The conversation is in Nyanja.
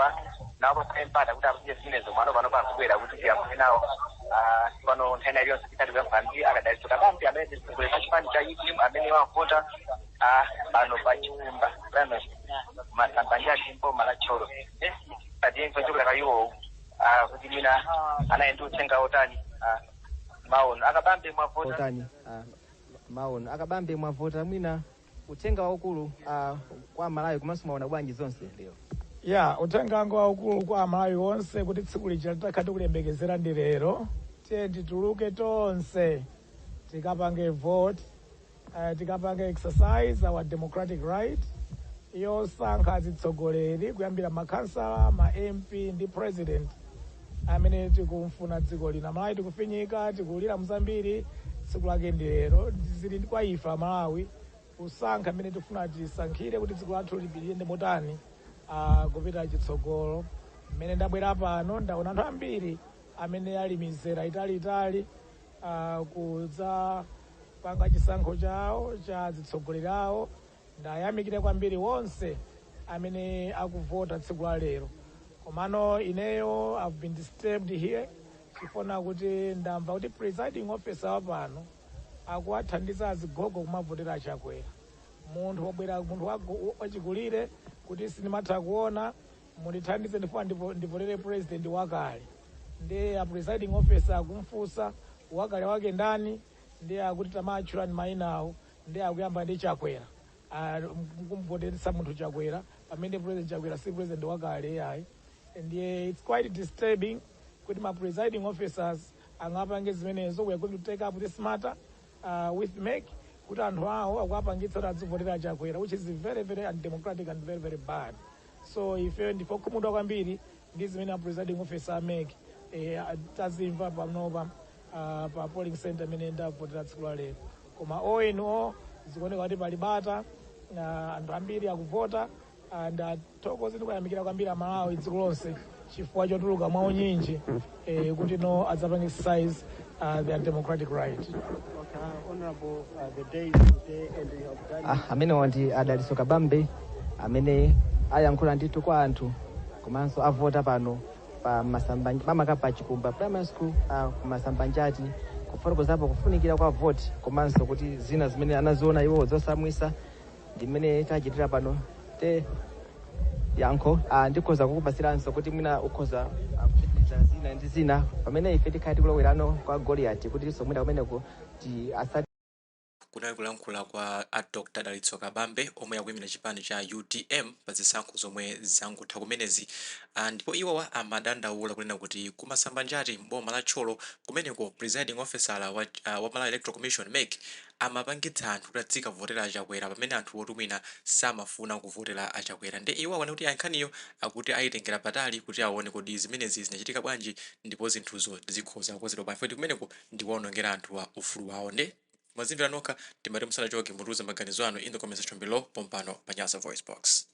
Amenewa nawo mpata kuti apite zimenezo mwano pano pakubwera kuti tiyankhule nawo. Pano nthawi iliyonse tikati kuyankhula ndi a Dalitso Kabambe amene ndi mtsogoleri wa chipani cha UTM amene wavota pano pa Chikumba Primary, Masambanjati, mboma la Thyolo. Patimve chokera kwa iwo kuti mwina anali ndi uthenga otani. Maono, a Kabambe, mwavota? Otani. Maono, a Kabambe, mwavota, mwina uthenga waukulu kwa Malawi, komanso mwaona bwanji zonse lero? Ya, uthenga wanga waukulu kwa Amalawi onse kuti tsiku lija litakhala tikuliyembekezera ndi lero. Tiye tituluke tonse tikapange vote, tikapange exercise our democratic right yosankha atsogoleri kuyambira makhansala, ma MP ndi president amene tikumfuna dziko lina. Malawi tikufinyika, tikulira mzambiri. Tsiku lake ndi lero. Zili kwa ife Amalawi kusankha amene tifuna tisankhire kuti dziko lathu liyende motani kupita chitsogolo. Mmene ndabwera pano ndaona anthu ambiri amene ali mizera italiitali kudzapanga chisankho chawo cha zitsogoleri awo. Ndayamikire kwambiri wonse amene akuvota tsiku la lero. Komano ineyo I've been disturbed here chifukwa kuti ndamva kuti presiding officer wa pano akuwathandiza azigogo kumavotera Achakwera. Munthu wabwera, munthu wachikulire, kuti sindimatha kuona, mundithandize, ndifuna ndivotere president wakale. Ndi a presiding officer akumfunsa wakale wake ndani, ndi akuti tamatchulani mayina awo, ndi akuyamba ndi Chakwera. Kumvoteretsa munthu Chakwera pamene President Chakwera si president wakale ayi. Ndiye it's quite disturbing kuti ma presiding officers angapange zimenezo. We are going to take up this matter with MEC kuti anthu awo akuapangitsa kuti adzivotera Chakwera, which is very, very undemocratic and very, very bad. So ife ndife okhumudwa kwambiri ndi zimene a presiding officer a MEC tazimva panopa pa polling center imene ndavotera tsiku la lero. Koma all in all, zikuoneka kuti pali bata, anthu ambiri akuvota. Ndathokoze ndikuyamikira kwambiri Amalawi dziko lonse chifukwa chotuluka mwaunyinji kuti no adzapange exercise their democratic right. Okay, Honorable, the day is today and you have done Amenewa ndi a Dalitso Kabambe amene ayankhula ndithu kwa anthu komanso avota pano pa Masamba, mamaka pa Chikumba Primary School, ku Masambanjati, kufotokozapo kufunikira kwa vote komanso kuti zina zimene anaziona iwo zosamwisa ndi mmene tachitira pano. Te yankho ndikhoza kukupasiranso kuti mwina ukhoza kupitiriza zina ndi zina pamene ife tikhale tikulowerano kwa Goliati kuti mwina kumeneko ti asati. Kunali kulankhula kwa a Dr Dalitso Kabambe omwe akuyimira chipani cha UTM pa zisankho zomwe zangotha kumenezi. Ndipo iwowa amadandaula kunena kuti kuMasambanjati, mboma la Thyolo kumeneko, presiding officer wa Malawi Electoral Commission, MEC, amapangitsa anthu kuti adzikavotera Achakwera pamene anthu oti mwina samafuna kuvotera Achakwera. Ndi iwo aone kuti nkhaniyo akuti ayitengera patali kuti aone kodi zimenezi zinachitika bwanji ndipo zinthuzo zikhoza kukonzedwa bwanji, kuti kumeneko ndikuwaonongera anthuwa ufulu wawo. Ndi mwazimvera nokha. Timati musanachoke mutiuze maganizo anu in the comment section below pompano pa Nyasa Voice Box.